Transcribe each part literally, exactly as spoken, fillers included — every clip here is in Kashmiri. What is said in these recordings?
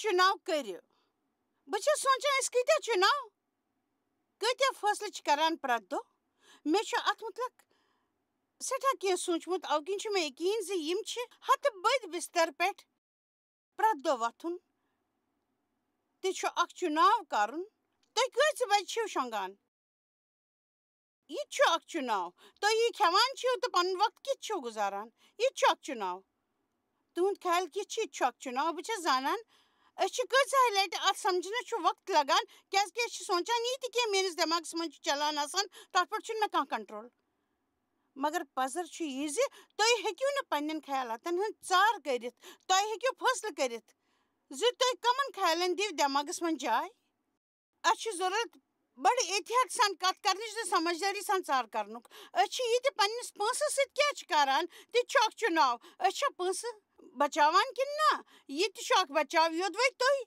چُناو کٔرِو۔ بہٕ چھَس سونٛچان، أسۍ کۭتیٛاہ چُناو، کۭتیٛاہ فٲصلہٕ چھِ کران پرٛٮ۪تھ دۄہ۔ مےٚ چھُ اَتھ مُتعلِق سٮ۪ٹھاہ کینٛہہ سوٗنٛچمُت، اَوٕ کِنۍ چھُ مےٚ یقیٖن زِ یِم چھِ ہَتہٕ بٔدۍ بِستَر پٮ۪ٹھ پرٛٮ۪تھ دۄہ وۄتھُن تہِ چھُ اَکھ چُناو کَرُن۔ تُہۍ کۭژِ بَجہِ چھِو شۄنٛگان؟ یہِ تہِ چھُ اَکھ چُناو۔ تُہۍ یہِ کھٮ۪وان چھِو تہٕ پَنُن وقت کِتھ چھِو گُزاران، یہِ تہِ چھُ اَکھ چُناو۔ تُہُنٛد خیال کِتھ چھُ، یہِ تہِ چھُ اَکھ چُناو۔ بہٕ چھَس زانان، أسۍ چھِ کۭژاہ لَٹہِ اَتھ سَمجھنَس چھُ وقت لَگان، کیٛازِکہِ أسۍ چھِ سونٛچان، یہِ تہِ کینٛہہ میٛٲنِس دٮ۪ماغَس منٛز چھُ چَلان آسان، تَتھ پٮ۪ٹھ چھُنہٕ مےٚ کانٛہہ control۔ مگر پَزر چھُ یہِ زِ تُہۍ ہیٚکِو نہٕ پنٛنٮ۪ن خیالاتَن ہٕنٛز ژار کٔرِتھ، تُہۍ ہیٚکِو فٲصلہٕ کٔرِتھ زِ تُہۍ کَمَن خیالَن دِیِو دٮ۪ماغَس منٛز جاے۔ اَسہِ چھُ ضروٗرت بڑٕ احتیاط سان کتھ کرنٕچ تہٕ سمجھدٲری سان ژار کرنُک۔ أسۍ چھِ یہِ تہِ پننِس پونٛسس سۭتۍ کیٛاہ چھِ کران، تہِ چھُ اکھ چُناو۔ أسۍ چھا پونٛسہٕ بچاوان کِنہٕ نہ؟ یہِ تہِ چھُ اکھ بچاو۔ یوٚدوَے تُہۍ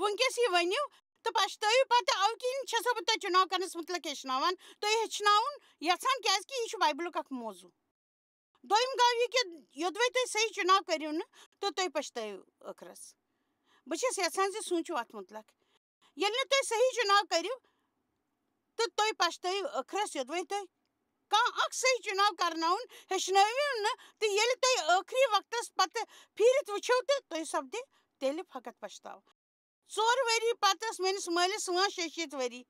وٕنکیٚس یہِ ؤنِو تہٕ پچھتٲیِو پتہٕ، اَوٕ کِنۍ چھَسو بہٕ تۄہہِ چُناو کرنس مُتعلق ہیٚچھناوان، تُہۍ ہیٚچھناوُن یژھان، کیٛازِ کہِ یہِ چھُ بایبلُک اکھ موضوع۔ دوٚیِم گوٚو یہِ کہِ یوٚدوَے تُہۍ صحیح چُناو کٔرِو نہٕ تہٕ تُہۍ پٔچھتٲیِو ٲخرَس۔ بہٕ چھَس یَژھان زِ سوٗنٛچِو اَتھ مُتعلق۔ ییٚلہِ نہٕ تُہۍ صحیح چُناو کٔرِو تہٕ تُہۍ پٔچھتٲیِو ٲخرَس، یوٚدوَے تُہۍ کانٛہہ اَکھ صحیح چُناو کَرناوُن ہیٚچھنٲوِو نہٕ، تہٕ ییٚلہِ تُہۍ ٲخری وقتَس پَتہٕ پھیٖرِتھ وٕچھِو تہٕ تُہۍ سَپدِ تیٚلہِ فقط پَچھتاو۔ ژور ؤری پتہٕ ٲس میٲنِس مٲلِس سوٲنٛچ شیٚیہِ شیٖتھ ؤری۔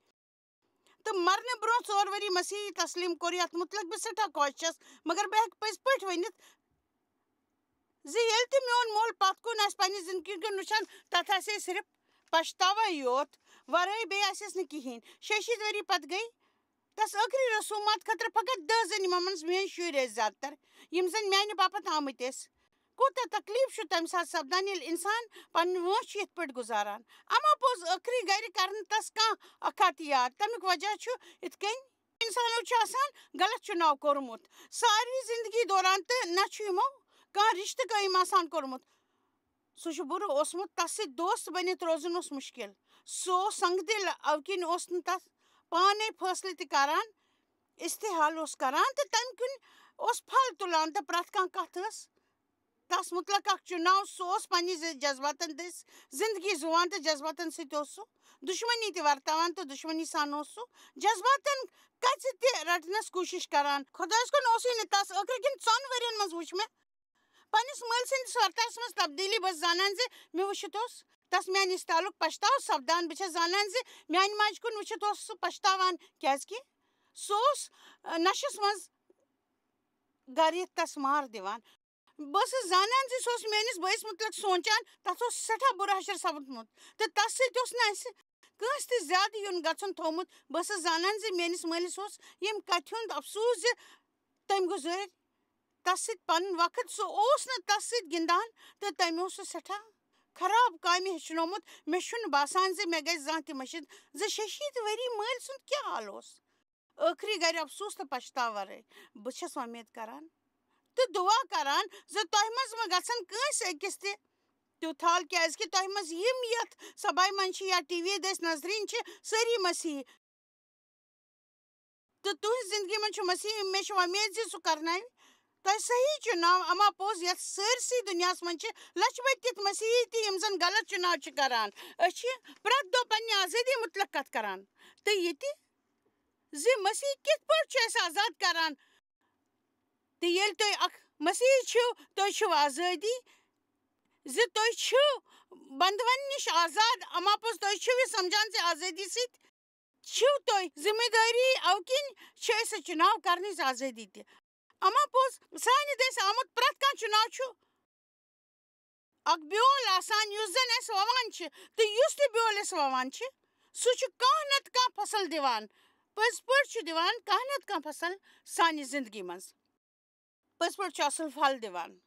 تہٕ مرنہٕ برونٛہہ ژور ؤری مسیحی تسلیٖم کوٚر، یتھ مُتعلق بہٕ سٮ۪ٹھاہ خۄش چھَس، مگر بہٕ ہٮ۪کہٕ پٔزۍ پٲٹھۍ ؤنِتھ زِ ییٚلہِ تہِ میون مول پتھ کُن آسہِ پننہِ زندگی کُن وٕچھان، تتھ آسہِ ہے صرف پچھتاوے یوت، ورٲے بیٚیہِ آسٮ۪س نہٕ کِہیٖنۍ۔ شیٚیہِ شیٖتھ ؤری پتہٕ گٔے تس ٲخری رسومات خٲطرٕ فقط دَہ زٔنۍ، یِمن منٛز میٲنۍ شُرۍ ٲسۍ زیادٕ تر، یِم زن میانہِ باپتھ آمٕتۍ ٲسۍ۔ کوٗتاہ تکلیٖف چھُ تَمہِ ساتہٕ سپدان، ییٚلہِ اِنسان پنٕنۍ وٲنٛس چھُ یِتھ پٲٹھۍ گُزاران۔ اما پوٚز، ٲخری گرِ کرنہٕ تس کانٛہہ اکھ ہتھ یاد۔ تَمیُک وجہ چھُ یِتھ کٔنۍ، اِنسانو چھُ آسان غلط چُناو کوٚرمُت ساروٕے زندگی دوران، تہٕ نہ چھُ یِمو کانٛہہ رشتہٕ قٲیِم آسان کوٚرمُت۔ سُہ چھُ بُرٕ اوسمُت، تس سۭتۍ دوست بٔنِتھ روزُن اوس مُشکِل۔ سُہ اوس سنٛگدِل، اَوٕ کِنۍ اوس نہٕ تس پانے فٲصلہٕ تہِ کران، استحال اوس کران تہٕ تَمہِ کِنۍ اوس پھل تُلان، تہٕ پرٛٮ۪تھ کانٛہہ کتھ ٲس تس مُتعلق اکھ چُناو۔ سُہ اوس پننہِ ز-، جذباتن دٔسۍ زندگی زُوان تہٕ جذباتن سۭتۍ اوس سُہ دُشمنی تہِ ورتاوان تہٕ دُشمنی سان اوس سُہ جذباتن کژِ تہِ رٹنس کوٗشش کران۔ خۄدایس کُن اوسُے نہٕ تس ٲخری کٮ۪ن ژۄن ؤرین منٛز وُچھ مےٚ پننِس مٲلۍ سٕنٛدِس ورتاوس منٛز تبدیلی۔ بہٕ ٲسٕس زانان زِ مےٚ وٕچھِتھ اوس تس میانہِ اِستحالُک پچھتاو سپدان۔ بہٕ چھَس زانان زِ میانہِ ماجہِ کُن وٕچھِتھ اوس سُہ پچھتاوان، کیازِ کہِ سُہ اوس، ٲ، نشس منٛز گرِ یِتھ تس مار دِوان۔ بہٕ ٲسٕس زانان زِ سُہ اوس میٲنِس بٲیِس مُتعلق سونٛچان، تَتھ اوس سٮ۪ٹھاہ بُرٕ حشر سپدمُت، تہٕ تَس سۭتۍ اوس نہٕ اَسہِ کٲنٛسہِ تہِ زیادٕ یُن گژھُن تھوٚومُت۔ بہٕ ٲسٕس زانان زِ میٲنِس مٲلِس اوس ییٚمہِ کَتھِ ہُنٛد افسوٗس زِ تٔمۍ گُزٲرۍ تَس سۭتۍ پَنُن وقت۔ سُہ اوس نہٕ تَس سۭتۍ گِنٛدان تہٕ تٔمۍ اوس سُہ سٮ۪ٹھاہ خراب کامہِ ہیٚچھنومُت۔ مےٚ چھُنہٕ باسان زِ مےٚ گژھِ زانٛہہ تہِ مٔشِتھ زِ شیٚیہِ شیٖتھ ؤری مٲلۍ سُنٛد کیٛاہ حال اوس۔ ٲخری گرِ افسوٗس تہٕ پچھتاو ورٲے۔ بہٕ چھَس وۄمید کران تہٕ دُعا کران زِ تۄہہِ منٛز مہ گژھن کٲنٛسہِ أکِس تہِ تیُتھ حال، کیازِ کہِ تۄہہِ منٛز یِم یتھ سبایہِ منٛز چھِ یا ٹی وی دٔسۍ نظرِنۍ چھِ، سٲری مسیحی۔ تہٕ تُہنٛزِ زندگی منٛز چھُ مسیحی۔ مےٚ چھِ وۄمید زِ سُہ کرناوِ تۄہہِ صحیح چُناو۔ اما پوٚز، یتھ سٲرسٕے دُنیاہس منٛز چھِ لچھ بٔدۍ تِتھۍ مسیحی تہِ، یِم زن غلط چُناو چھِ کران۔ أسۍ چھِ پرٛٮ۪تھ دۄہ پننہِ آزٲدی مُتعلق کتھ کران۔ تہٕ یہِ تہِ زِ مسیح کِتھ پٲٹھۍ چھُ اَسہِ آزاد کران۔ تہٕ ییٚلہِ تُہۍ اکھ مسیحی چھِو، تُہۍ چھِو آزٲدی، زِ تُہۍ چھِو بندون نِش آزاد۔ اما پوٚز، تُہۍ چھِو یہِ سمجھان زِ آزٲدی سۭتۍ چھِو تُہۍ ذمہٕ دٲری، اَوٕ کِنۍ چھِ أسۍ چُناو کرنٕچ آزٲدی تہِ۔ اما پوٚز، سانہِ دٔسۍ آمُت پرٛٮ۪تھ کانٛہہ چُناو چھُ اکھ بیول آسان، یُس زن أسۍ ووان چھِ، تہٕ یُس تہِ بیول أسۍ ووان چھِ، سُہ چھُ کانٛہہ نتہٕ کانٛہہ فصل دِوان۔ پٔزۍ پٲٹھۍ چھُ دِوان کانٛہہ نتہٕ کانٛہہ فصل سانہِ زندگی منٛز۔ پٔزۍ پٲٹھۍ چھُ اصل پھل دِوان۔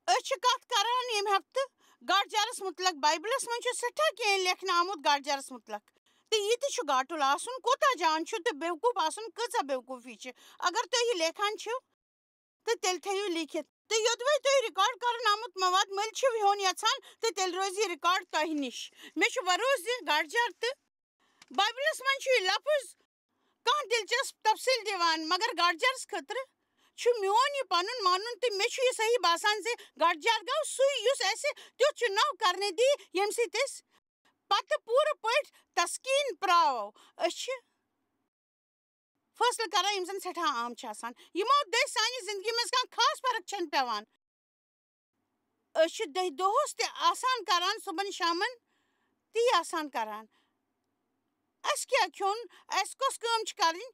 أسۍ چھِ کتھ کران ییٚمہِ ہفتہٕ گاڈجارس مُتعلق۔ بایبلس منٛز چھُ سٮ۪ٹھاہ کینٛہہ لیکھنہٕ آمُت گاڈجارس مُتعلق۔ تہٕ یہِ تہِ چھُ گاٹُل آسُن کوٗتاہ جان چھُ تہٕ بیوقوٗف آسُن کۭژاہ بیوقوٗفی چھِ۔ اگر تُہۍ یہِ لیکھان چھِو، تہٕ تیٚلہِ تھٲیِو لیٖکھِتھ۔ تہٕ یوٚدوَے تُہۍ ریکارڈ کرُن آمُت مواد مٔلۍ چھِو ہیوٚن یژھان، تہٕ تیٚلہِ روزِ یہِ ریکارڈ تۄہہِ نِش۔ مےٚ چھُ بھروسہٕ زِ گاڈجار تہٕ بایبلس منٛز چھُ یہِ لفظ کانٛہہ دلچسپ تفصیٖل دِوان، مگر گاڈجارس خٲطرٕ چھُ میون یہِ پنُن مانُن تہٕ مےٚ چھُ یہِ صحیح باسان زِ گۄڈٕ جار گوٚو سُے یُس اَسہِ تیُتھ چُناو کرنہٕ دی ییٚمہِ سۭتۍ أسۍ پتہٕ پوٗرٕ پٲٹھۍ تسکیٖن پراوو۔ أسۍ چھِ فٲصلہٕ کران یِم زن سٮ۪ٹھاہ عام چھِ آسان۔ یِمو دٔسۍ سانہِ زندگی منٛز کانٛہہ خاص فرق چھَنہٕ پٮ۪وان۔ أسۍ چھِ دٔہۍ دۄہس تہِ آسان کران، صُبحن شامن تی آسان کران۔ اَسہِ کیٛاہ کھیوٚن؟ اَسہِ کۄس کٲم چھِ کرٕنۍ؟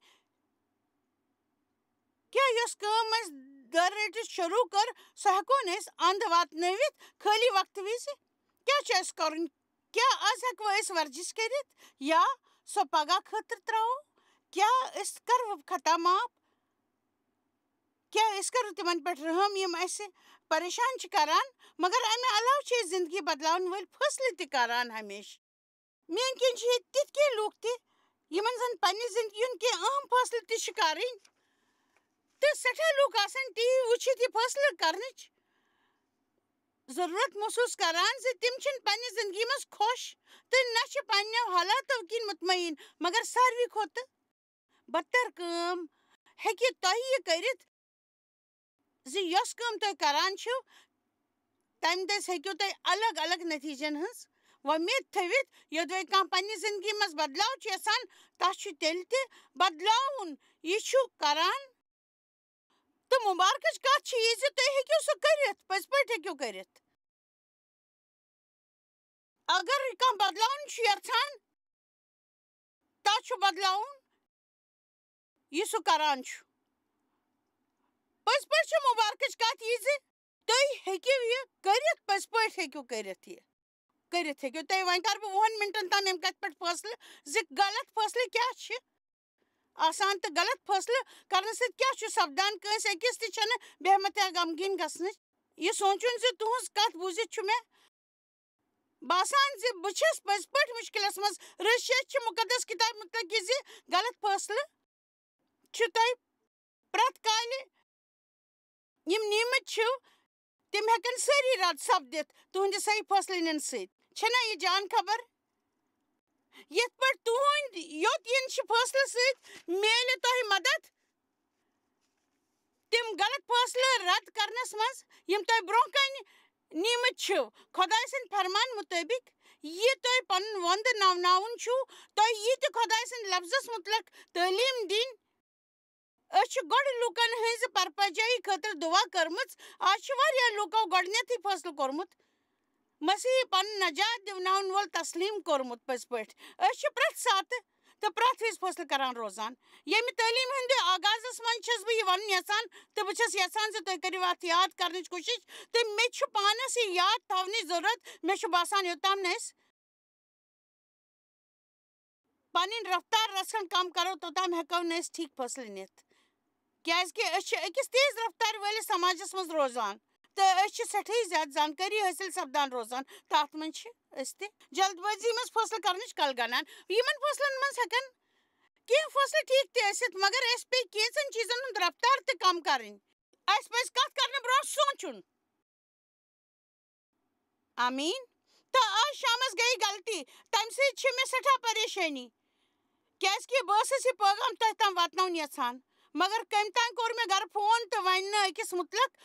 کیٛاہ یۄس کٲم اَسہِ دَر رٔٹِتھ شروٗع کٔر، سۄ ہٮ۪کون أسۍ اَنٛد واتنٲوِتھ خٲلی وقتہٕ وِزِ؟ کیٛاہ چھُ اَسہِ کَرُن؟ کیٛاہ آز ہٮ۪کوا أسۍ ورزش کٔرِتھ یا سۄ پگاہ خٲطرٕ ترٛاوو؟ کیٛاہ أسۍ کَرو ختم آب؟ کیٛاہ أسۍ کَرو تِمن پٮ۪ٹھ رحم یِم اَسہِ پریشان چھِ کران؟ مگر اَمہِ علاوٕ چھِ أسۍ زندگی بدلاون وٲلۍ فٲصلہٕ تہِ کران ہمیشہٕ۔ میٛانہِ کِنۍ چھِ ییٚتہِ تِتھۍ کینٛہہ لوٗکھ تہِ، یِمن زن پننہِ زندگی ہُنٛد کینٛہہ اہم فٲصلہٕ تہِ چھِ کرٕنۍ تہٕ سٮ۪ٹھاہ لوٗکھ آسن ٹی وی وٕچھِتھ یہِ فٲصلہٕ کرنٕچ ضروٗرت محسوٗس کران زِ تِم چھِنہٕ پننہِ زندگی منٛز خۄش تہٕ نہ چھِ پننٮ۪و حالاتو کِنۍ مطمعین۔ مگر ساروی کھۄتہٕ بدتر کٲم ہیٚکہِ تۄہہِ یہِ کٔرِتھ زِ یۄس کٲم تُہۍ کران چھِو، تَمہِ دٔسۍ ہیٚکِو تُہۍ الگ الگ نتیٖجن ہٕنٛز وۄمید تھٲوِتھ۔ یوٚدوَے کانٛہہ پننہِ زندگی منٛز بدلاو چھُ یژھان، تَس چھُ تیٚلہِ تہِ بدلاوُن۔ یہِ چھُ کران تہٕ مُبارکٕچ کَتھ چھِ یہِ زِ تُہۍ ہیٚکِو سُہ کٔرِتھ، پٔزۍ پٲٹھۍ ہیٚکِو کٔرِتھ۔ اگر کانٛہہ بدلاوُن چھُ یژھان، تَس چھُ بدلاوُن، یہِ سُہ کران چھُ۔ پٔزۍ پٲٹھۍ چھِ مُبارکٕچ کَتھ یہِ زِ تُہۍ ہیٚکِو یہِ کٔرِتھ، پٔزۍ پٲٹھۍ ہیٚکِو کٔرِتھ یہِ۔ کٔرِتھ ہیٚکِو تُہۍ۔ وۄنۍ کَرٕ بہٕ وُہَن مِنٹَن تام اَمہِ کَتھِ پٮ۪ٹھ فٲصلہٕ زِ غلط فٲصلہٕ کیٛاہ چھِ آسان تہٕ غلط فٲصلہٕ کرنہٕ سۭتۍ کیٛاہ چھُ سپدان۔ کٲنٛسہِ أکِس تہِ چھَنہٕ بے ہمت یا غمگیٖن گژھنٕچ۔ یہِ سونٛچُن زِ تُہٕنٛز کَتھ بوٗزِتھ چھُ مےٚ باسان زِ بہٕ چھَس پٔزۍ پٲٹھۍ مُشکِلَس منٛز۔ رٔشِتھ چھِ مُقدس کِتابہِ مُتعلِق یہِ زِ غلط فٲصلہٕ چھِ تۄہہِ پرٛٮ۪تھ کالہِ یِم نِمٕتۍ چھِو، تِم ہٮ۪کَن سٲری رد سپدِتھ تُہٕنٛدِ صحیح فٲصلہٕ نِنہٕ سۭتۍ۔ چھَنا یہِ جان خبر؟ یِتھ پٲٹھۍ تُہٕنٛدۍ یوٚت یِن چھِ فٲصلہٕ سۭتۍ میلہِ تۄہہِ مدد، تِم غلط فٲصلہٕ رد کرنَس منٛز، یِم تۄہہِ برٛونٛہہ کنہِ نِمٕتۍ چھِو۔ خۄداے سٕنٛدۍ فرمان مُطٲبِق، یہِ تۄہہِ پنُن وۄندٕ ناوناوُن چھُو، تۄہہِ یہِ تہِ خۄداے سٕنٛدۍ لفظس مُتعلق تعلیٖم دِنۍ۔ أسۍ چھِ گۄڈٕ لوٗکن ہٕنٛزِ پرپجٲیی خٲطرٕ دُعا کٔرمٕژ۔ آز چھِ واریاہ لوٗکو گۄڈٕنیتھٕے فٲصلہٕ کوٚرمُت مسیحی پنُن نجات دِوناون وول تسلیٖم کوٚرمُت پٔزۍ پٲٹھۍ۔ أسۍ چھِ پرٛٮ۪تھ ساتہٕ تہٕ پرٛٮ۪تھ وِزِ فٲصلہٕ کران روزان۔ ییٚمہِ تعلیٖم ہٕنٛدِ آغازس منٛز چھَس بہٕ یہِ وَنُن یژھان تہٕ بہٕ چھَس یژھان زِ تُہۍ کٔرِو اَتھ یاد کرنٕچ کوٗشِش تہٕ مےٚ چھُ پانَس یہِ یاد تھاونٕچ ضروٗرت۔ مےٚ چھُ باسان یوٚتام نہٕ أسۍ پنٕنۍ رفتار رژھ کھنٛڈ کم کرو، توٚتام ہٮ۪کو نہٕ أسۍ ٹھیٖک فٲصلہٕ نِتھ۔ کیازِ کہِ أسۍ چھِ أکِس تیز رفتارِ وٲلِس سماجس منٛز روزان تہٕ أسۍ چھِ سٮ۪ٹھٕے زیادٕ زانکٲری حٲصِل سپدان روزان۔ تہٕ اتھ منٛز چھِ أسۍ تہِ جلد بٲزی منٛز فٲصلہٕ کرنٕچ کل گنان۔ یِمن فٲصلن منٛز ہٮ۪کن کینٛہہ فٲصلہٕ ٹھیٖک تہِ ٲسِتھ، مگر اَسہِ پیٚیہِ کینٛژن چیٖزن ہُنٛد رفتار تہِ کم کرٕنۍ۔ اَسہِ پزِ کتھ کرنہٕ برونٛہہ سونٛچُن۔ آمیٖن۔ تہٕ آز شامس گٔیہِ غلطی، تمہِ سۭتۍ چھِ مےٚ سٮ۪ٹھاہ پریشٲنی، کیازِ کہِ بہٕ ٲسٕس یہِ پٲغام تۄہہِ تام واتناوُن یژھان، مگر کٔمۍ تام کوٚر مےٚ گرٕ فون تہٕ ونہِ نہٕ أکِس مُتلق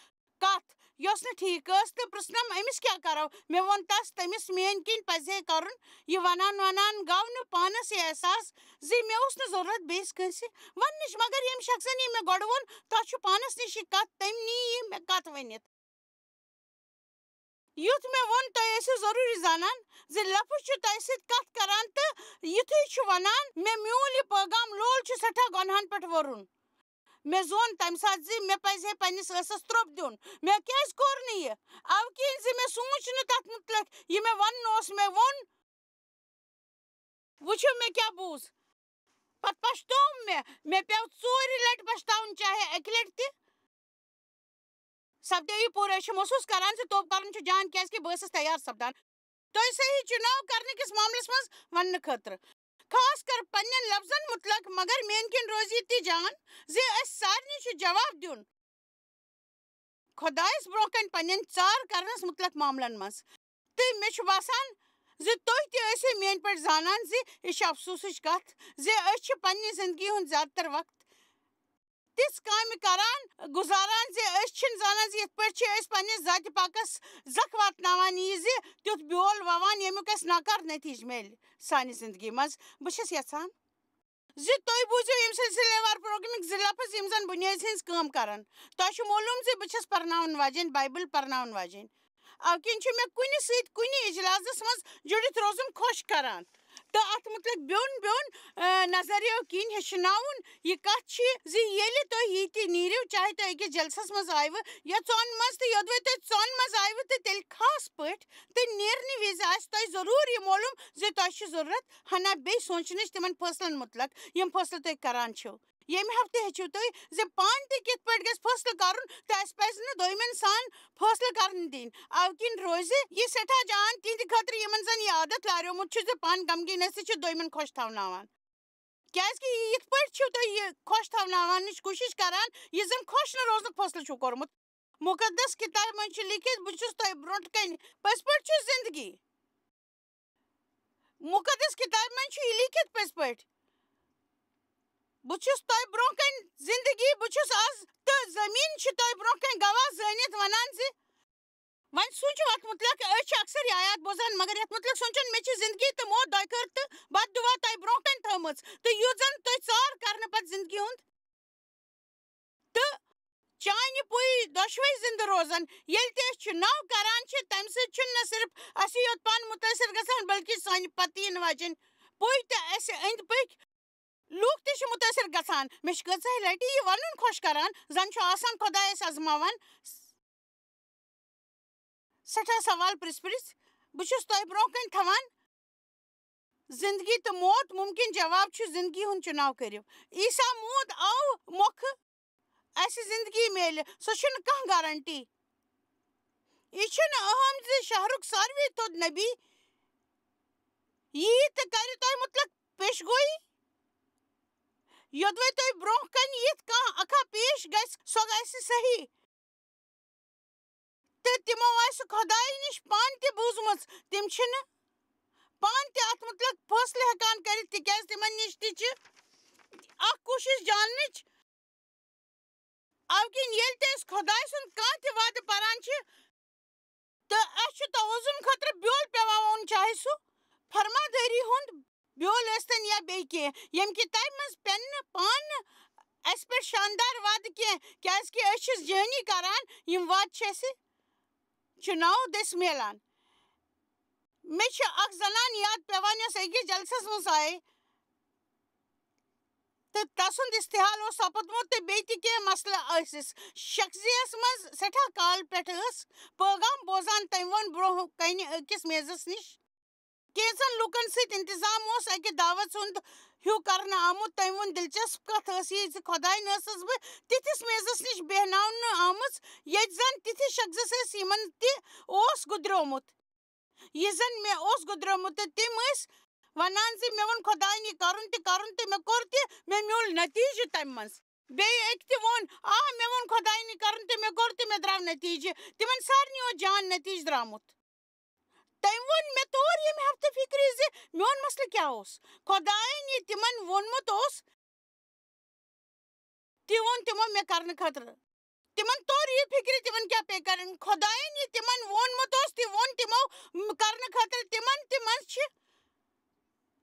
کتھ، یۄس نہٕ ٹھیٖک ٲس، تہٕ پرژھنم أمِس کیٛاہ کرو۔ مےٚ ووٚن تس، تٔمِس میٲنۍ کِنۍ پزِ ہے کرُن۔ یہِ ونان ونان گوٚو نہٕ پانس یہِ احساس زِ مےٚ اوس نہٕ ضروٗرت بیٚیِس کٲنٛسہِ وننٕچ، مگر ییٚمہِ شخصن یہِ مےٚ گۄڈٕ ووٚن، تس چھُ پانس نِش یہِ کتھ، تٔمۍ نی یہِ مےٚ کتھ ؤنِتھ۔ یُتھ مےٚ ووٚن، تُہۍ ٲسِو ضروٗری زانان زِ لفظ چھُ تۄہہِ سۭتۍ کتھ کران، تہٕ یُتھُے چھُ ونان، مےٚ میوٗل یہِ پٲغام لول چھُ سٮ۪ٹھاہ گۄنہَن پٮ۪ٹھ وورُن۔ مےٚ زون تَمہِ ساتہٕ زِ مےٚ پزِ ہے پننِس ٲسس ترٛوپ دیُن۔ مےٚ کیازِ کوٚر نہٕ یہِ؟ اَوٕ کِنۍ زِ مےٚ سوٗنچ نہٕ تتھ مُتعلق، یہِ مےٚ ونُن اوس، مےٚ ووٚن۔ وٕچھِو مےٚ کیٛاہ بوٗز۔ پتہٕ پشتوو مےٚ۔ مےٚ پیوٚو ژورِ لٹہِ پشتاوُن، چاہے اکہِ لٹہِ تہِ۔ سپدے یہِ پوٗرٕ۔ أسۍ چھِ محسوٗس کران زِ توبہٕ کرُن چھُ جان، کیازِ کہِ بہٕ ٲسٕس تیار سپدان تۄہہِ صحیح چُناو کرنہٕ کِس معاملس منٛز وننہٕ خٲطرٕ، خاص کر پننٮ۪ن لفظن مُتعلق۔ مگر میٲنۍ کِنۍ روزِ یہِ تہِ جان زِ أسۍ سارنٕے چھُ جواب دیُن خۄدایس برونٛہہ کنہِ پننٮ۪ن ژار کرنس مُتعلق معاملن منٛز۔ تہٕ مےٚ چھُ باسان زِ تُہۍ تہِ ٲسِو میٲنۍ پٲٹھۍ زانان زِ یہِ چھِ افسوسٕچ کتھ زِ أسۍ چھِ پننہِ زندگی ہُنٛد زیادٕ تر وقت تِژھ کامہِ کران، گُزاران زِ أسۍ چھِنہٕ زانان زِ یِتھ پٲٹھۍ چھِ أسۍ پننِس ذاتِ پاکس زکھ واتناوان یہِ زِ تیُتھ بیول ووان، ییٚمیُک اَسہِ ناکار نتیٖجہٕ میلہِ سانہِ زندگی منٛز۔ بہٕ چھَس یژھان زِ تُہۍ بوٗزِو ییٚمہِ سلسلے وار پروگرامٕکۍ زٕ لفظ، یِم زن بُنیٲدۍ ہٕنٛز کٲم کرن۔ تۄہہِ چھُ معلوم زِ بہٕ چھَس پرناوَن واجیٚنۍ، بایبل پرناوَن واجیٚنۍ۔ اَوٕ کِنۍ چھُ مےٚ کُنہِ سۭتۍ کُنہِ اجلاسس منٛز جُڑِتھ روزُن خۄش کران تہٕ اتھ مُتعلق بیوٚن بیوٚن، آ، نظریو کِنۍ ہیٚچھناوُن۔ یہِ کتھ چھِ زِ ییٚلہِ تُہۍ ییٚتہِ نیٖرِو، چاہے تُہۍ أکِس جلسس منٛز آیوٕ یا ژۄن منٛز، تہٕ یوٚدوَے تُہۍ ژۄن منٛز آیوٕ، تہٕ تیٚلہِ خاص پٲٹھۍ تہٕ نیرنہٕ وِزِ آسہِ تۄہہِ ضروٗر یہِ معلوم زِ تۄہہِ چھُ ضروٗرت ہنا بیٚیہِ سونٛچنٕچ تِمن فٲصلن مُتعلق، یِم فٲصلہٕ تُہۍ کران چھِو۔ ییٚمہِ ہفتہٕ ہیٚچھِو تُہۍ زِ پانہٕ تہِ کِتھ پٲٹھۍ گژھِ فٲصلہٕ کرُن تہٕ اَسہِ پَزِ نہٕ دوٚیمٮ۪ن سان فٲصلہٕ کرنہٕ دِنۍ۔ اَوٕ کِنۍ روزِ یہِ سٮ۪ٹھاہ جان تِہنٛدِ خٲطرٕ، یِمن زَن یہِ عادت لاریومُت چھُ زِ پانہٕ غمگیٖنس تہِ چھِ دوٚیمٮ۪ن خۄش تھاوناوان۔ کیازِ کہِ یِتھ پٲٹھۍ چھِو تُہۍ یہِ خۄش تھاوناونٕچ کوٗشِش کران، یہِ زَن خۄش نہٕ روزنُک فٲصلہٕ چھُو کوٚرمُت۔ مُقدس کِتابہِ منٛز چھُ لیٖکھِتھ، "بہٕ چھُس تۄہہِ برونٛٹھ کنہِ، پٔزۍ پٲٹھۍ چھُ زندگی۔" مُقدس کِتابہِ منٛز چھُ یہِ لیٖکھِتھ پٔزۍ پٲٹھۍ، "بہٕ چھُس تۄہہِ برونٛہہ کنہِ زندگی، بہٕ چھُس از تہٕ زٔمیٖن چھِ تۄہہِ برونٛہہ کنہِ گواہ زٲنِتھ ونان زِ۔" وۄنۍ سوٗنٛچِو اتھ مُتعلق، أسۍ چھِ اکثر یہِ آیات بوزان، مگر یتھ مُتعلق سونٛچُن، "مےٚ چھِ زندگی تہٕ موت دۄیہِ خٲر تہٕ بد دُعا تۄہہِ برونٛہہ کنہِ تھٲومٕژ، تہٕ یُتھ زن تُہۍ ژار کرنہٕ پتہٕ زندگی ہُنٛد تہٕ چانہِ پُے دۄشوے زِندٕ روزن۔" ییٚلہِ تہِ أسۍ چُناو کران چھِ، تَمہِ سۭتۍ چھُنہٕ نہ صرف اَسہِ یوت پانہٕ مُتٲثِر گژھان، بلکہِ سانہِ پتہٕ یِنہٕ واجٮ۪ن پُے تہٕ اَسہِ أنٛدۍ پٔکۍ لوٗکھ تہِ چھِ مُتٲثِر گژھان۔ مےٚ چھِ کۭژاہ لٹہِ یہِ وَنُن خۄش کران، زَن چھُ آسان خۄدایَس آزماوان۔ سٮ۪ٹھاہ سوال پرٛژھ پرٛژھ، بہٕ چھُس تۄہہِ برونٛہہ کنہِ تھاوان۔ زندگی تہٕ موت ممکن جواب چھُ زندگی ہُنٛد چُناو کٔرِو۔ عیسیٰ موٗد آو مۄکھٕ، اَسہِ زندگی میلہِ، سۄ چھُنہٕ کانٛہہ گارنٹی۔ یہِ چھُنہٕ اہم زِ شہرُک ساروی تھوٚد نبی یی تہٕ کرِ تۄہہِ مُتعلق پیش گویی۔ یوٚدوَے تۄہہِ برونٛہہ کنہِ یِتھ کانٛہہ اکھا پیش گژھِ، سۄ گژھِ صحیح۔ تہٕ تِمو آسہِ خۄدایہِ نِش پانہٕ تہِ بوٗزمٕژ۔ تِم چھِنہٕ پانہٕ تہِ اتھ مُتعلق فٲصلہٕ ہٮ۪کان کٔرِتھ، تِکیازِ تِمن نِش تہِ چھِ اکھ کوٗشِش جاننٕچ۔ اَوٕ کِنۍ ییٚلہِ تہِ أسۍ خۄداے سُنٛد کانٛہہ تہِ وعدٕ پران چھِ، تہٕ اَسہِ چھُ توازُن خٲطرٕ بیول پٮ۪وان وَوُن، چاہے سُہ فرمادٲری ہُنٛد بیول ٲسۍتن یا بیٚیہِ کینٛہہ، ییٚمہِ کہِ تَمہِ منٛز پٮ۪ن نہٕ پانہٕ اَسہِ پٮ۪ٹھ شاندار وعدٕ کینٛہہ، کیازِ کہِ أسۍ چھِ جٲنی کران، یِم وعدٕ چھِ اَسہِ چُناو دٔسۍ میلان۔ مےٚ چھِ اکھ زنان یاد پٮ۪وان، یۄس أکِس جلسس منٛز آیہِ تہٕ تسُنٛد استحال اوس سپُدمُت تہٕ بیٚیہِ تہِ کینٛہہ مسلہٕ ٲسِس۔ شخصیَس منٛز سٮ۪ٹھاہ کال پٮ۪ٹھ ٲس پٲغام بوزان۔ تٔمۍ ووٚن برونٛہہ کنہِ أکِس میزس نِش کینٛژن لوٗکن سۭتۍ انتظام اوس اکہِ دعوت ہُنٛد ہیوٗ کرنہٕ آمُت۔ تٔمۍ ووٚن، دلچسپ کتھ ٲس یہِ زِ خۄدایَن ٲسٕس بہٕ تِتھِس میزس نِش بیہناونہٕ آمٕژ، ییٚتہِ زن تِتھِس شخصس ٲسۍ، یِمن تہِ اوس گُدریومُت۔ یہِ زن مےٚ اوس گُدریومُت تہٕ تِم ٲسۍ ونان زِ مےٚ ووٚن خۄدایَن یہِ کرُن تہِ کرُن تہٕ مےٚ کوٚر تہِ، مےٚ میوٗل نتیٖجہٕ تَمہِ منٛز۔ بیٚیہِ أکۍ تہِ ووٚن، آ، مےٚ ووٚن خۄدایَن یہِ کرُن تہٕ مےٚ کوٚر تہِ، مےٚ درٛاو نتیٖجہٕ۔ تِمن سارنٕے اوس جان نتیٖجہٕ درٛامُت۔ تٔمۍ ووٚن مےٚ توٗر ییٚمہِ ہفتہٕ فِکرِ زِ میون مسلہٕ کیٛاہ اوس۔ خۄدایَن یہِ تِمن ووٚنمُت اوس، تہِ ووٚن تِمو مےٚ کرنہٕ خٲطرٕ۔ تِمن توٚر یہِ فِکرِ، تِمن کیٛاہ پیٚیہِ کرٕنۍ۔ خۄدایَن یہِ تِمن ووٚنمُت اوس، تہِ ووٚن تِمو م-، کرنہٕ خٲطرٕ۔ تِمن تہِ منٛز چھِ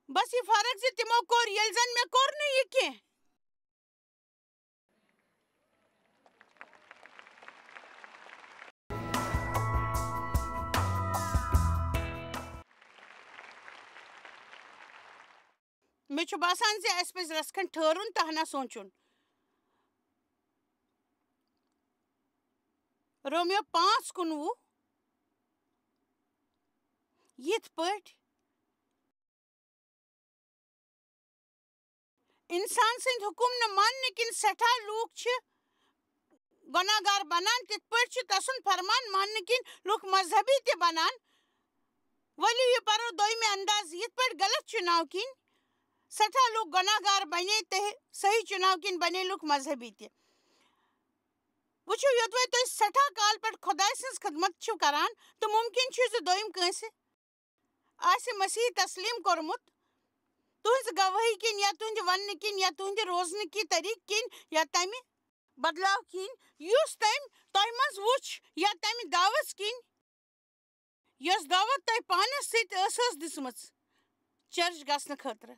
بس یہِ فرق زِ تِمو کوٚر، ییٚلہِ زن مےٚ کوٚر نہٕ یہِ کینٛہہ۔ مےٚ چھُ باسان زِ اَسہِ پَزِ رَژھ کھنٛڈ ٹھٔہرُن تہٕ ہنا سونٛچُن۔ رومیو پانٛژھ کُنوُہ، یِتھ پٲٹھۍ اِنسان سٕنٛدۍ حُکُم نہٕ ماننہٕ کِنۍ سٮ۪ٹھاہ لوٗکھ چھِ گۄناہ گار بنان، تِتھ پٲٹھۍ چھِ تسُنٛد فرمان ماننہٕ کِنۍ لوٗکھ مذہبی تہِ بنان۔ ؤلِو یہِ پرو دوٚیمہِ اندازٕ، یِتھ پٲٹھۍ غلط چُناو کِنۍ سٮ۪ٹھاہ لوٗکھ گۄناہ گار بنے تہٕ صحیح چُناو کِنۍ بنے لوٗکھ مذہبی تہِ۔ وٕچھِو، یوٚدوَے تُہۍ سٮ۪ٹھاہ کال پٮ۪ٹھ خۄداے سٕنٛز خدمت چھِو کران، تہٕ مُمکِن چھُ زِ دوٚیِم کٲنٛسہِ آسہِ مسیح تسلیم کوٚرمُت، تُہنٛزِ گوٲہی کِنۍ یا تُہنٛدِ وننہٕ کِنۍ یا تُہنٛدِ روزنہٕ کہِ طریقہٕ کِنۍ یا تمہِ بدلاو کِہیٖنۍ، یُس تٔمۍ تۄہہِ منٛز وُچھ یا تَمہِ دعوت کِنۍ، یۄس دعوت تۄہہِ پانَس سۭتۍ ٲسٕس دِژمٕژ چرچ گژھنہٕ خٲطرٕ۔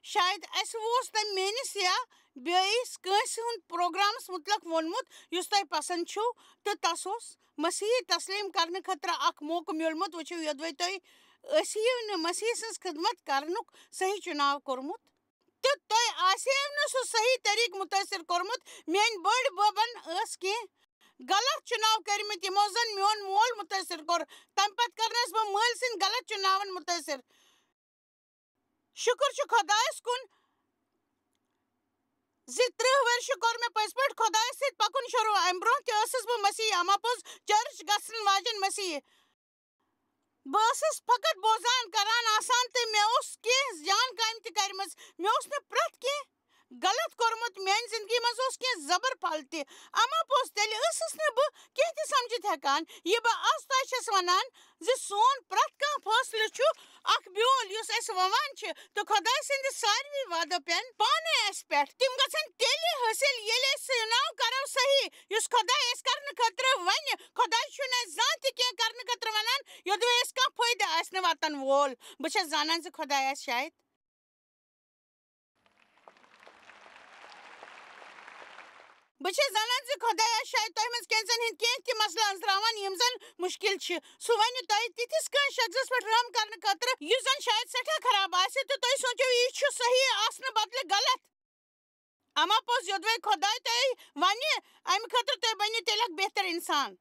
شاید اَسہِ اوس تٔمۍ میٲنِس یا بیٚیِس کٲنٛسہِ ہُنٛد پروگرامَس مُتعلِق ووٚنمُت، یُس تۄہہِ پسنٛد چھُو، تہٕ تَس اوس مسیحی تسلیٖم کرنہٕ خٲطرٕ اکھ موقعہٕ میوٗلمُت۔ وٕچھِو، یوٚدوَے تۄہہِ ٲسِو نہٕ مسیح سٕنٛز خدمت کرنُک صحیح چُناو کوٚرمُت، تہٕ تۄہہِ آسِہیو نہٕ سُہ صحیح طریٖقہٕ مُتٲثِر کوٚرمُت۔ میٲنۍ بٔڑۍ بٲبن ٲس کینٛہہ غلط چُناو کٔرمٕتۍ، یِمو زن میون مول مُتٲثِر کوٚر۔ تَمہِ پتہٕ کٔرنس بہٕ مٲلۍ سٕنٛدۍ غلط چُناون مُتٲثِر۔ شُکُر چھُ خۄدایَس کُن زِ ترٕٛہ ؤرشہِ کوٚر مےٚ پٔزۍ پٲٹھۍ خۄدایَس سۭتۍ پَکُن شروٗع۔ اَمہِ برٛونٛہہ تہِ ٲسٕس بہٕ مسیحی، اَما پوٚز چرچ گژھن واجٮ۪ن مسیحی۔ بہٕ ٲسٕس فقط بوزان کران آسان تہٕ مےٚ اوس کینٛہہ جان کامہِ تہِ کَرِمَژ۔ مےٚ اوس نہٕ پرٛٮ۪تھ کینٛہہ غلط کوٚرمُت۔ میٛانہِ زِندگی منٛز اوس کینٛہہ زبر پھل تہِ۔ اَما پوٚز تیٚلہِ ٲسٕس نہٕ بہٕ کینٛہہ تہِ سَمجھِتھ ہٮ۪کان۔ یہِ بہٕ آز تۄہہِ چھَس وَنان زِ سون پرٛٮ۪تھ کانٛہہ فٲصلہٕ چھُ اکھ بیول یُس أسۍ وَوان چھِ، تہٕ خۄداے سٕنٛدِ ساروی وعدو پٮ۪ن پانَے اَسہِ پٮ۪ٹھ۔ تِم گژھن تیٚلہِ حٲصِل، ییٚلہِ أسۍ سُہ ناو کَرو صحیح، یُس خۄداے اَسہِ کرنہٕ خٲطرٕ وَنہِ۔ خۄداے چھُنہٕ اَسہِ زانٛہہ تہِ کینٛہہ کرنہٕ خٲطرٕ وَنان، یوٚدوَے اَسہِ کانٛہہ فٲیدٕ آسہِ نہٕ واتَن وول۔ بہٕ چھَس زانان زِ خۄداے آسہِ شاید بہٕ چھَس زانان زِ خۄداے آسہِ شاید تۄہہِ منٛز کینٛژن ہٕنٛدۍ کینٛہہ تہِ مسلہٕ أنٛزراوان، یِم زن مُشکِل چھِ۔ سُہ وَنہِ تۄہہِ تِتھِس کٲنٛسہِ شخصس پٮ۪ٹھ رحم کرنہٕ خٲطرٕ، یُس زن شاید سٮ۪ٹھاہ خراب آسہِ، تہٕ تُہۍ سونٛچِو، یہِ چھُ صحیح آسنہٕ بدلہٕ غلط۔ اما پوٚز، یوٚدوَے خۄداے تۄہہِ وَنہِ، اَمہِ خٲطرٕ تُہۍ بٔنِو تیٚلہِ اکھ بہتر اِنسان۔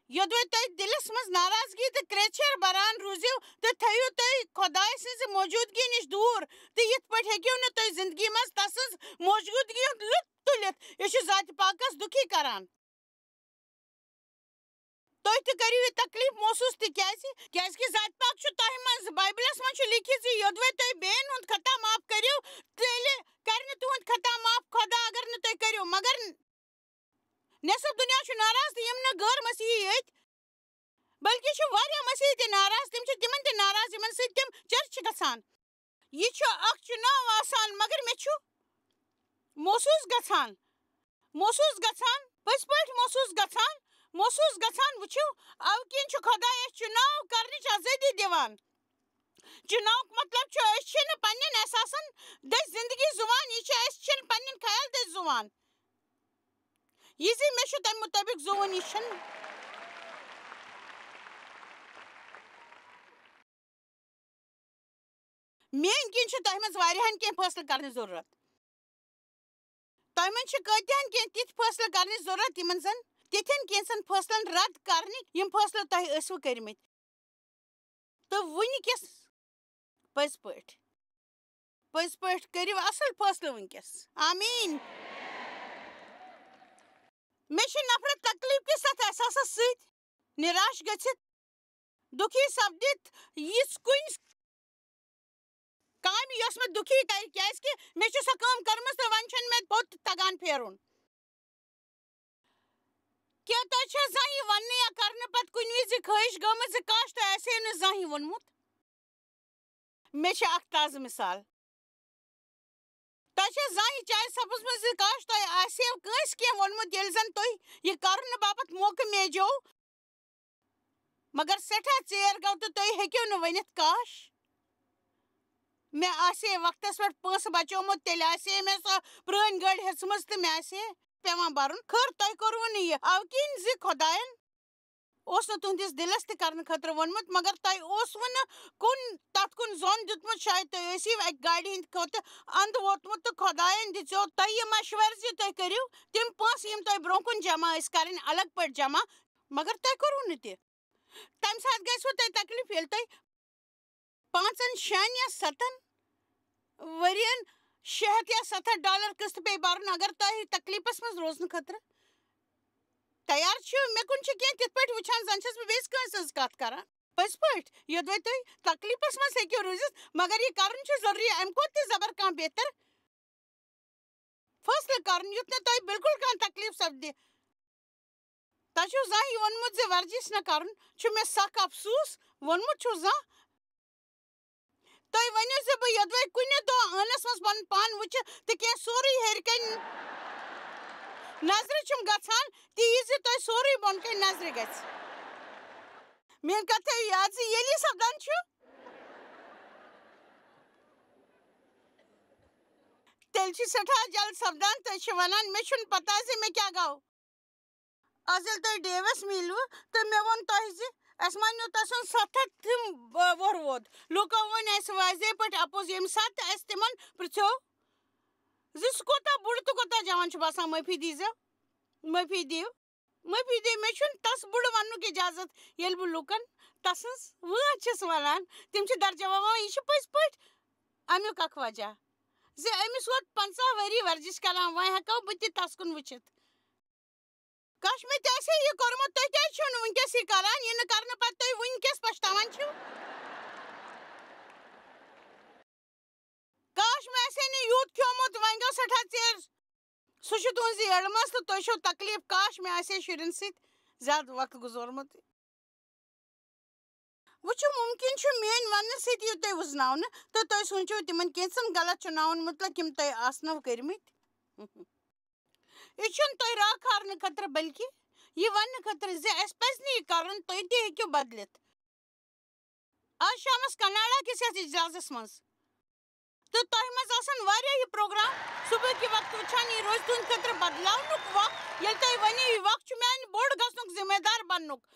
یوٚدوَے تُہۍ دِلس منٛز ناراضگی تہٕ کرٛیچھر بران روٗزِو، تہٕ تھٲیِو تُہۍ خۄداے سٕنٛزِ موجوٗدگی نِش دوٗر، تہٕ یِتھ پٲٹھۍ ہیٚکِو نہٕ تُہۍ زِندگی منٛز تسٕنٛز موجوٗدگی ہُنٛد لُطف تُلِتھ۔ یہِ چھُ ذاتِ پاکس دُکھی کران۔ تُہۍ تہِ کٔرِو یہِ تکلیف محسوٗس، تِکیٛازِ، کیٛازِ کہِ ذاتِ پاک چھُ تۄہہِ منٛز۔ بایبلس منٛز چھُ لیکھِتھ زِ یوٚدوَے تُہۍ بیٚین ہُنٛد خطا معاف کٔرِو، تیٚلہِ کرِ نہٕ تُہُنٛد خطا معاف خۄدا، اگر نہٕ تُہۍ کٔرِو۔ مگر نٮ۪صٕف دُنیا چھُ ناراض، تہٕ یِم نہٕ غٲر مسیحی یٲتۍ، بلکہِ چھِ واریاہ مسیحی تہِ ناراض، تِم چھِ تِمن تہِ ناراض، یِمن سۭتۍ تِم چرچ چھِ گژھان۔ یہِ چھُ اکھ چُناو آسان، مگر مےٚ چھُ محسوٗس گژھان، محسوٗس گژھان، پٔزۍ پٲٹھۍ محسوٗس گژھان، محسوٗس گژھان، وٕچھِو، اَوٕ کِنۍ چھُ خۄداے اَسہِ چُناو کرنٕچ آزٲدی دِوان۔ چُناوُک مطلب چھُ، أسۍ چھِنہٕ پننٮ۪ن احساسن دٔسۍ زندگی زُوان، یہِ چھِ، أسۍ چھِنہٕ پننٮ۪ن خیال دٔسۍ زُوان۔ یہِ زِ مےٚ چھُ تَمہِ مُطٲبِق زُوُن، یہِ چھُنہٕ۔ میٛٲنۍ کِنۍ چھِ تۄہہِ منٛز واریاہَن کینٛہہ فٲصلہٕ کرنٕچ ضروٗرت۔ تۄہہِ منٛز چھِ کۭتیٛاہَن کینٛہہ تِتھۍ فٲصلہٕ کرنٕچ ضروٗرت، یِمَن زَن تِتھٮ۪ن کینٛژَن فٲصلَن رد کرنٕکۍ، یِم فٲصلہٕ تۄہہِ ٲسوٕ کٔرمٕتۍ۔ تہٕ وٕنکیٚس پٔزۍ پٲٹھۍ، پٔزۍ پٲٹھۍ کٔرِو اَصٕل فٲصلہٕ وٕنکیٚس۔ آمیٖن۔ مےٚ چھِ نفرت تکلیف کِس اَتھ احساسَس سۭتۍ۔ نِراش گٔژھِتھ، دُکھی سپدِتھ، یِژھ کُنہِ کامہِ، یۄس مےٚ دُکھی کرِ، کیازِ کہِ مےٚ چھِ سۄ کٲم کٔرمٕژ تہٕ وۄنۍ چھَنہٕ مےٚ پوٚت تگان پھیرُن۔ کیٛاہ تۄہہِ چھا زانٛہہ یہِ وننہٕ یا کرنہٕ پتہٕ کُنہِ وِزِ خٲہِش گٔمٕژ زِ کاش تۄہہِ آسہِ ہے نہٕ زانٛہہ یہِ ووٚنمُت؟ مےٚ چھِ اکھ تازٕ مثال۔ تۄہہِ چھا زانٛہہ یہِ چاے سپٕزمٕژ زِ کاش تۄہہِ آسہِ ہے کٲنٛسہِ کینٛہہ ووٚنمُت، ییٚلہِ زن تۄہہِ یہِ کرنہٕ باپتھ موقعہٕ میجو، مگر سٮ۪ٹھاہ ژیر گوٚو تہٕ تُہۍ ہیٚکِو نہٕ ؤنِتھ، کاش مےٚ آسہِ ہے وقتس پٮ۪ٹھ پونٛسہٕ بچومُت، تیٚلہِ آسہِ ہے مےٚ سۄ پرٛٲنۍ گٲڑۍ ہیٚژمٕژ تہٕ مےٚ آسہِ ہے پٮ۪وان برُن۔ خٲر، تۄہہِ کوٚروٕ نہٕ یہِ، اَوٕ کِنۍ زِ خۄدایَن اوس نہٕ تُہٕنٛدِس دِلس تہِ کرنہٕ خٲطرٕ ووٚنمُت، مگر تۄہہِ اوسوٕ نہٕ کُن، تتھ کُن ظۄن دیُتمُت۔ شاید تُہۍ ٲسِو اکہِ گاڑِ ہٕنٛدِ کھۄتہٕ اندٕ ووتمُت تہٕ خۄدایَن دِژیو تۄہہِ یہِ مشورٕ زِ تُہۍ کٔرِو تِم پونٛسہٕ، یِم تۄہہِ برٛونٛہہ کُن جمع ٲسۍ کرٕنۍ، الگ پٲٹھۍ جمع، مگر تۄہہِ کوٚروٕ نہٕ تہِ۔ تَمہِ ساتہٕ گژھِوٕ تۄہہِ تکلیف، ییٚلہِ تۄہہِ پانٛژن، شٮ۪ن یا ستن ؤرین شےٚ ہتھ یا ستھ ہتھ ڈالر قسط پیٚیہِ برُن، اگر تۄہہِ تکلیفس منٛز روزنہٕ خٲطرٕ تیار چھِو۔ مےٚ کُن چھِ کینٛہہ تِتھ پٲٹھۍ وٕچھان، زن چھَس بہٕ بیٚیِس کٲنٛسہِ ہٕنٛز کتھ کران۔ پٔزۍ پٲٹھۍ، یوٚدوَے تُہۍ تکلیفس منٛز ہیٚکِو روٗزِتھ، مگر یہِ کرُن چھُ ضروٗری، امہِ کھۄتہٕ تہِ زبر کانٛہہ بہتر فٲصلہٕ کرُن، یُتھ نہٕ تۄہہِ بالکل کانٛہہ تکلیف سپدِ۔ تۄہہِ چھُو زانٛہہ یہِ ووٚنمُت زِ ورزش نہ کرُن چھُ مےٚ سخ افسوٗس؟ ووٚنمُت چھُو زانٛہہ؟ تُہۍ ؤنِو زِ بہٕ یوٚدوَے کُنہِ دۄہ ٲنَس منٛز پنُن پان وٕچھِ تہٕ کینٛہہ سورُے ہیٚرِ کنہِ نظرِ چھُم گژھان، تہِ یہِ زِ تۄہہِ سورُے بۄن کَنہِ نظرِ گژھِ۔ میٛٲنۍ کَتھ تھٲیِو یاد زِ ییٚلہِ یہِ سپدان چھُ، تیٚلہِ چھُ سٮ۪ٹھاہ جلد سپدان۔ تُہۍ چھِو وَنان، مےٚ چھُنہٕ پَتہ زِ مےٚ کیٛاہ گوٚو۔ آز ییٚلہِ تُہۍ ڈیوَس میٖلوٕ تہٕ مےٚ ووٚن تۄہہِ زِ اَسہِ مانیو تَسُنٛد ستھ ہَتھ تِم، آ، وُہُر ووت۔ لوٗکو ووٚن اَسہِ واضح پٲٹھۍ اَپُز، ییٚمہِ ساتہٕ تہٕ اَسہِ تِمَن پِرٛژھیو زِ سُہ کوٗتاہ بوٚڑ تہٕ کوٗتاہ جوان چھُ باسان، معٲفی دیٖزیو، معٲفی دِیِو، معٲفی دِیِو۔ مےٚ چھُنہٕ تَس بوٚڑ وَننُک اِجازت، ییٚلہِ بہٕ لوٗکَن تَسٕنٛز وٲنٛس چھَس وَنان۔ تِم چھِ درجہ وَوان، یہِ چھِ پٔزۍ پٲٹھۍ اَمیُک اَکھ وجہ زِ أمِس ووت پنٛژاہ ؤری ورزش کران، وۄنۍ ہٮ۪کو بہٕ تہِ تَس کُن وٕچھِتھ۔ کاش مےٚ تہِ آسہِ ہے یہِ کوٚرمُت، تُہۍ کیٛازِ چھِو نہٕ وٕنکیٚس یہِ کران؟ یہِ نہٕ کرنہٕ پتہٕ تُہۍ وٕنکیٚس پچھتاوان چھِو۔ کاش مےٚ آسہِ ہے نہٕ یوٗت کھیوٚمُت، وۄنۍ گوٚو سٮ۪ٹھاہ ژیر۔ سُہ چھُ تُہنٛزِ یٔڑ منٛز تہٕ تُہۍ چھِو تکلیف۔ کاش مےٚ آسہِ ہے شُرٮ۪ن سۭتۍ زیادٕ وقت گُزورمُت۔ وٕچھِو، مُمکِن چھُ میٛٲنۍ وننہٕ سۭتۍ یِیِو تُہۍ وُزناونہٕ تہٕ تُہۍ سوٗنٛچِو تِمن کینٛژن غلط چُناوَن مُتعلق، یِم تۄہہِ آسنو کٔرمٕتۍ۔ یہِ چھُنہٕ تۄہہِ راکھارنہٕ خٲطرٕ، بلکہِ یہِ وننہٕ خٲطرٕ زِ اَسہِ پَزِ نہٕ یہِ کَرُن، تُہۍ تہِ ہیٚکِو بدلِتھ۔ آز شامَس کناڈا کِس یَتھ اجلاسَس منٛز تہٕ تۄہہِ منٛز آسَن واریاہ یہِ پروگرام صبحٕکہِ وقتہٕ وٕچھان، یہِ روزِ تُہٕنٛدِ خٲطرٕ بدلاونُک وق، ییٚلہِ تۄہہِ وَنِو، یہِ وق چھُ میٛانہِ بوٚڑ گژھنُک ذمہٕ دار بننُک۔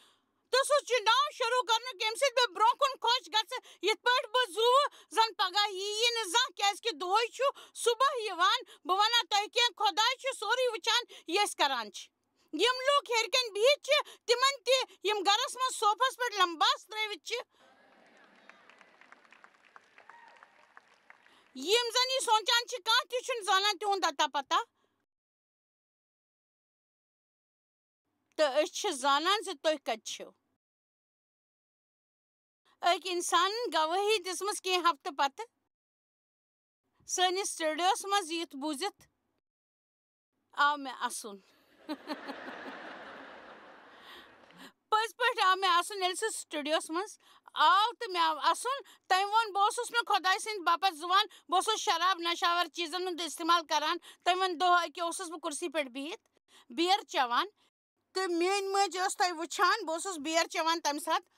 تہٕ سُہ چُناو شروٗع کرنُک، ییٚمہِ سۭتۍ بہٕ برٛونٛہہ کُن خۄش گژھٕ، یِتھ پٲٹھۍ بہٕ زُوٕ زَن پگاہ یی یی نہٕ زانٛہہ، کیٛازِ کہِ دۄہَے چھُ صُبح یِوان۔ بہٕ وَنہٕ تۄہہِ کینٛہہ، خۄداے چھُ سورُے وٕچھان، یہِ أسۍ کران چھِ۔ یِم لوٗکھ ہیٚرِ کَنہِ بِہِتھ چھِ، تِمَن تہِ یِم گَرَس منٛز صوفَس پٮ۪ٹھ لمباس ترٲوِتھ چھِ، یِم زَن یہِ سونٛچان چھِ، کانٛہہ تہِ چھُنہٕ زانان تِہُنٛد اَتا پَتا۔ تہٕ أسۍ چھِ زانان زِ تُہۍ کَتہِ چھِو۔ أکۍ اِنسانَن گوٲہی دِژمٕژ کینٛہہ ہفتہٕ پتہٕ سٲنِس سٹوڈیوَس منٛز یِتھ بوٗزِتھ آو مےٚ اَسُن۔ پٔزۍ پٲٹھۍ آو مےٚ اَسُن، ییٚلہِ سُہ سٹوڈیوَس منٛز آو تہٕ مےٚ آو اَسُن۔ تٔمۍ ووٚن، بہٕ اوسُس نہٕ خۄداے سٕنٛدِ باپتھ زُوان، بہٕ اوسُس شراب نشاور چیٖزَن ہُنٛد استعمال کران۔ تٔمۍ ووٚن، دۄہ أکہِ اوسُس بہٕ کُرسی پٮ۪ٹھ بِہِتھ، بیر چٮ۪وان۔ تہٕ میٛٲنۍ مٲج ٲس تۄہہِ وٕچھان، بہٕ اوسُس بیر چٮ۪وان تَمہِ ساتہٕ۔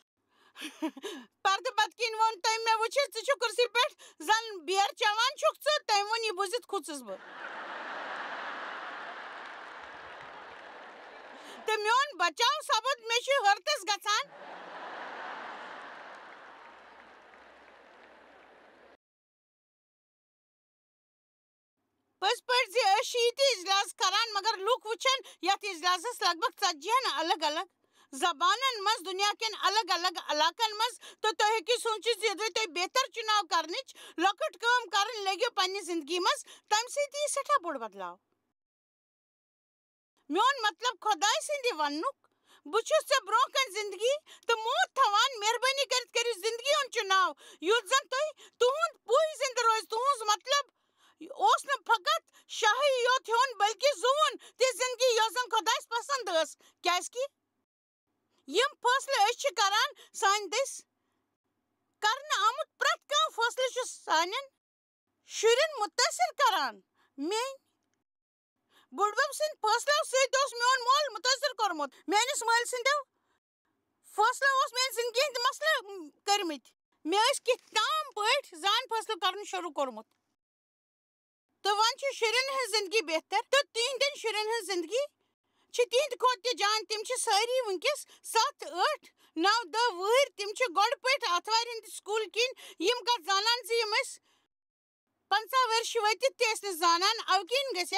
پردٕ پتہٕ کِنۍ ووٚن تٔمۍ مےٚ، وٕچھِتھ، ژٕ چھُکھ کُرسی پٮ۪ٹھ زَن بیر چٮ۪وان چھُکھ ژٕ۔ تٔمۍ ووٚن، یہِ بوٗزِتھ کھوٗژٕس بہٕ۔ تہٕ میون بچاو سپُد، مےٚ چھُ حٲرتَس گژھان۔ پٔزۍ پٲٹھۍ زِ أسۍ چھِ یہِ تہِ اجلاس کران، مگر لُکھ وٕچھن یتھ اجلاسس لگ بگ ژتجی ہن الگ الگ زبانن منٛز دُنیا کٮ۪ن الگ الگ علاقن منٛز، تہٕ تُہۍ ہیٚکِو سوٗنٛچِتھ زِ یوٚدوَے تۄہہِ بہتر چُناو کرنٕچ، لۄکٕٹ کٲم کرٕنۍ لٔگِو پننہِ زندگی منٛز، تمہِ سۭتۍ یِیہِ سٮ۪ٹھاہ بوٚڑ بدلاو۔ میون مطلب خۄداے سٕنٛدِ وننُک، بہٕ چھُس ژےٚ برونٛہہ کنہِ زندگی تہٕ موت تھاوان، مہربٲنی کٔرِتھ کٔرِو زندگی ہُنٛد چُناو، یُتھ زن تُہۍ، تُہُنٛد پُے زندٕ روزِ۔ تُہُنٛز مطلب اوس نہٕ فقط شاہی یوت ہیوٚن، بلکہِ زُوُن تہِ زندگی، یۄس زن خۄدایس پسند ٲس، کیازکہِ یِم فٲصلہٕ أسۍ چھِ کران، سانہِ دٔسۍ کرنہٕ آمُت پرٛٮ۪تھ کانٛہہ فٲصلہٕ چھُ سانٮ۪ن شُرٮ۪ن مُتٲثِر کران۔ میٲنۍ بُڈبب سٕنٛدۍ فٲصلو سۭتۍ اوس میون مول مُتٲثِر کوٚرمُت۔ میٲنِس مٲلۍ سٕنٛدیو فٲصلو اوس میٲنۍ زندگی ہٕنٛدۍ مسلہٕ، م، کٔرمٕتۍ۔ مےٚ ٲسۍ کینٛہہ تام پٲٹھۍ زان فٲصلہٕ کرُن شروٗع کوٚرمُت۔ تہٕ وۄنۍ چھِ شُرٮ۪ن ہٕنٛز زندگی بہتر، تہٕ تِہنٛدٮ۪ن شُرٮ۪ن ہٕنٛز زندگی چھِ تِہنٛدِ کھۄتہٕ تہِ جان۔ تِم چھِ سٲری وٕنکیٚس ستھ، ٲٹھ، نو، دہ وُہٕرۍ۔ تِم چھِ گۄڈٕ پٲٹھۍ آتھوارِ ہٕنٛدِ سکوٗل کِنۍ یِم کتھ زانان زِ یِم ٲسۍ پنٛژاہ ؤرِش وٲتِتھ تہِ ٲسۍ نہٕ زانان۔ اَوٕ کِنۍ گژھِ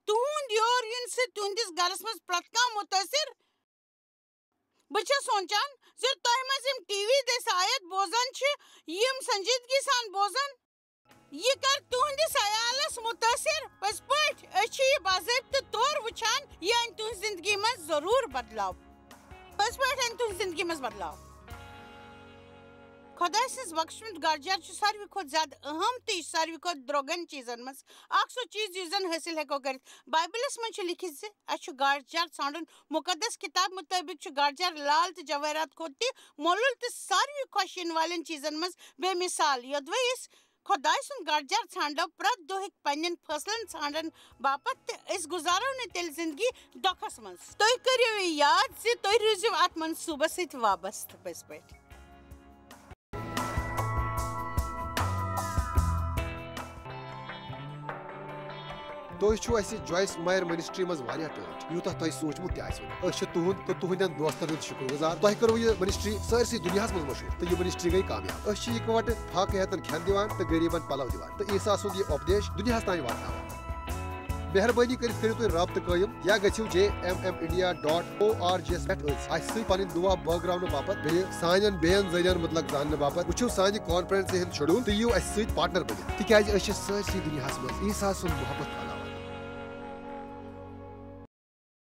تُہُنٛد یور یُن سۭتۍ تُہنٛدِس گرس منٛز پرٛٮ۪تھ کانٛہہ مُتٲثِر۔ بہٕ چھَس سونٛچان زِ تۄہہِ منٛز یِم ٹی وی دٔسۍ آیت بوزان چھِ، یِم سنجیدگی سان بوزن، یہِ کَرِ تُہنٛدِس عیالس مُتٲثِر۔ پٔزۍ پٲٹھۍ، أسۍ چھِ یہِ باضٲبطہٕ طور وٕچھان، یہِ اَنہِ تُہنٛزِ زندگی منٛز ضروٗر بدلاو۔ پٔزۍ پٲٹھۍ اَنہِ تُہنٛزِ زندگی منٛز بدلاو۔ خۄداے سٕنٛز بخشمُت گرجار چھُ ساروی کھۄتہٕ زیادٕ اہم تہٕ یہِ چھُ ساروی کھۄتہٕ درٛوگن چیٖزن منٛز اکھ سُہ چیٖز یُس زن حٲصِل ہٮ۪کو کٔرِتھ۔ بایبلس منٛز چھُ لیکھِتھ زِ اَسہِ چھُ گرجار ژھانٛڈُن۔ مُقدس کِتاب مُطٲبِق چھُ گرجار لال تہٕ جوٲہرات کھۄتہٕ تہِ مۄلُل تہٕ ساروی خۄش یِنہٕ والٮ۪ن چیٖزن منٛز بے مثال۔ یوٚدوَے أسۍ خۄداے سُنٛد گرجر ژھانٛڈو پرٛٮ۪تھ دۄہٕکۍ پننٮ۪ن فٲصلن ژھانٛڈن باپتھ، تہٕ أسۍ گُزارو نہٕ تیٚلہِ زندگی دۄکھس منٛز۔ تُہۍ کٔرِو یہِ یاد زِ تُہۍ روٗزِو اتھ منصوٗبس سۭتۍ وابستہٕ پٔزۍ پٲٹھۍ۔ تُہۍ چھِو اَسہِ جویس مایر منسٹری منٛز واریاہ ٹٲٹھۍ، یوٗتاہ تۄہہِ سوٗنٛچمُت تہِ آسِوٕ نہٕ۔ أسۍ چھِ تُہُنٛد تہٕ تُہٕنٛدٮ۪ن دوستن ہُنٛد شُکر گُزار۔ تۄہہِ کٔروٕ یہِ منسٹری سٲرسٕے دُنیاہَس منٛز مشہوٗر تہٕ یہِ منسٹری گٔے کامیاب۔ أسۍ چھِ یِکہٕ وٹہٕ فاقہٕ ہیتن کھٮ۪ن دِوان تہٕ غریٖبن پلو دِوان تہٕ عیسیٰ سُنٛد یہِ اُپدیش دُنیاہَس تام واتناوان۔ مہربٲنی کٔرِتھ کٔرِو تُہۍ رابطہٕ قٲیِم یا گٔژھِو J M M India dot O R G یَس پٮ۪ٹھ أتھۍ اَسہِ سۭتۍ پنٕنۍ دُعا بٲگراونہٕ باپتھ، بیٚیہِ سانٮ۪ن بیٚین ذٔریعن مُتعلق زاننہٕ باپتھ۔ وٕچھِو سانہِ کانفرنسہِ ہُنٛد شیڈول تہٕ یِیِو اَسہِ سۭتۍ پارٹنر بٔنِتھ، تِکیازِ أسۍ چھِ سٲرسٕے دُنیاہَس منٛز عیسیٰ سُنٛد محبت پھٔہلاوان۔